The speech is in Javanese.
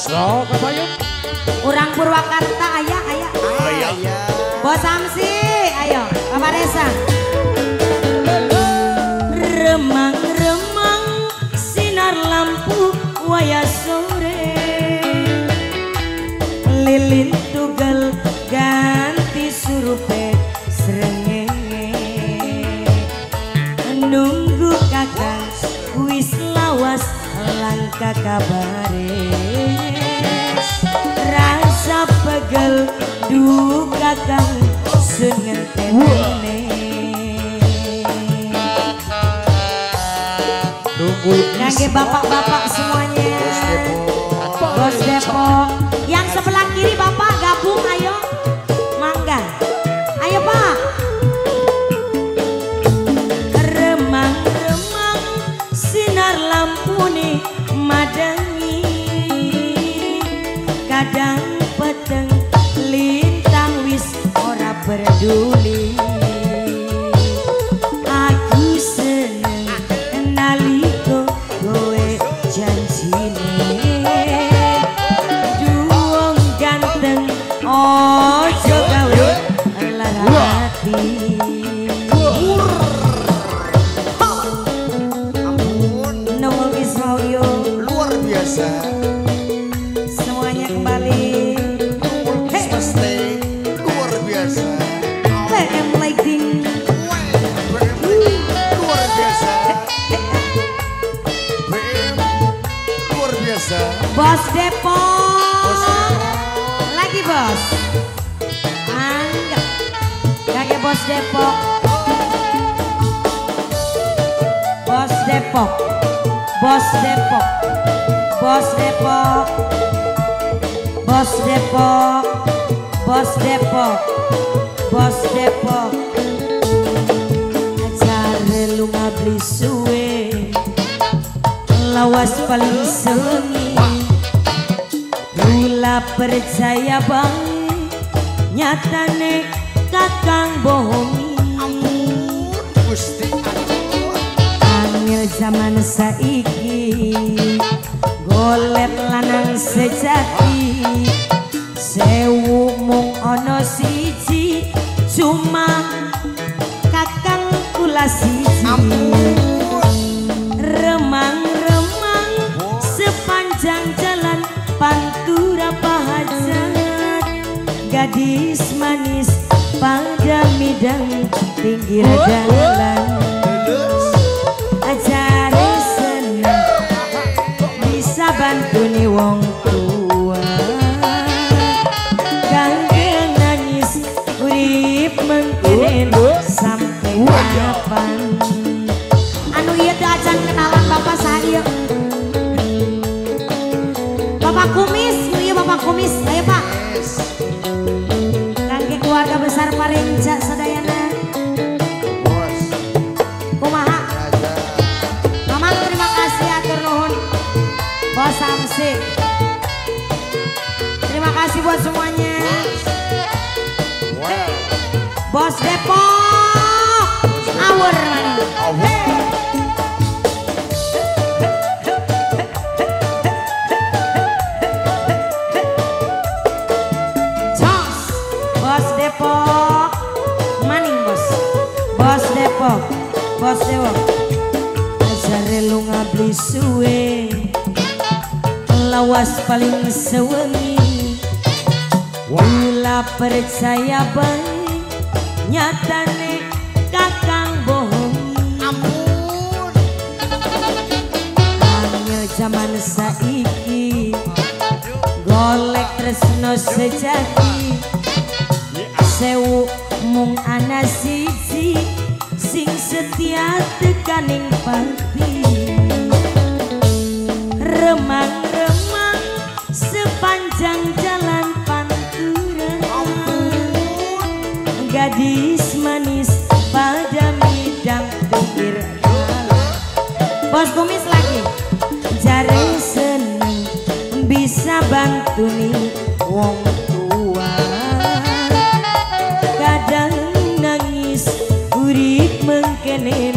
Sok kabayun. Urang Purwakarta aya aya. Aya. Bos Samsi, ayo Bapak Reza. Remang-remang sinar lampu wayah sore. Lilin tugel ganti surupe srengenge. Nunggu kakang wis lawas langka kabare. Rasa pegel duka kang sun ngentenene. Kangge bapak-bapak semuanya. Bos Depok. Yang sebelah kiri bapak gabung ayo. Mangga. Ayo Pak. Remang-remang sinar lampu nih madangi. Kadang peteng lintang wis ora peduli. Aku seneng nalika kowe janjine. Duwong ganteng ojo gawe lara ati. Ampun. Nongol Ismaudio luar biasa. Semuanya kembali. Hey. Luar biasa. PM Lighting. Luar biasa. PM luar biasa. Bos Depok. Lagi bos. Anggap. Kakek Bos Depok. Bos Depok. Bos Depok. Bos Depok. Bos Depok. Bos Depok. Bos Depok. Ajare lunga beli suwe. Lawas paling sengi. Kula percaya bang, nyatane kakang bohongi. Ampun Gusti aduh. Angel zaman saiki golet lanang sejati. Sewu mung ono siji, cuma kakang kula siji. Remang-remang sepanjang jalan Pantura Pahajat. Gadis manis pada midang pinggir jalan. Ajare seneng bisa bantu nih wong tua. Kangge nangis urip mengkenen sampai kapan. Anu ieu teu acan kenalan bapak saha ieu. Bapak Kumis, ieu Bapak Kumis, ayo Pak. Kangge keluarga besar Parenca sadayana. Kumaha? Mamang terima kasih atur nuhun. Bos Samsi. Terima kasih buat semuanya. Bos Depok. Awur mana? Jos. Bos Depok. Maning bos. Bos Depok. Bos Depok. Ajare lunga beli suwe. Lawas paling sewengi. Kula percaya bae, nyatane kakang bohongi. Ampun. Angel zaman saiki golek tresno sejati. Sewu mung ana siji sing setia tekaning pati. Remang-remang sepanjang jalan Pantura. Gadis manis pada midang pinggir jalan. Bos Kumis lagi. Jare seneng bisa bantu nih wong tua. Kadang nangis urip mengkenen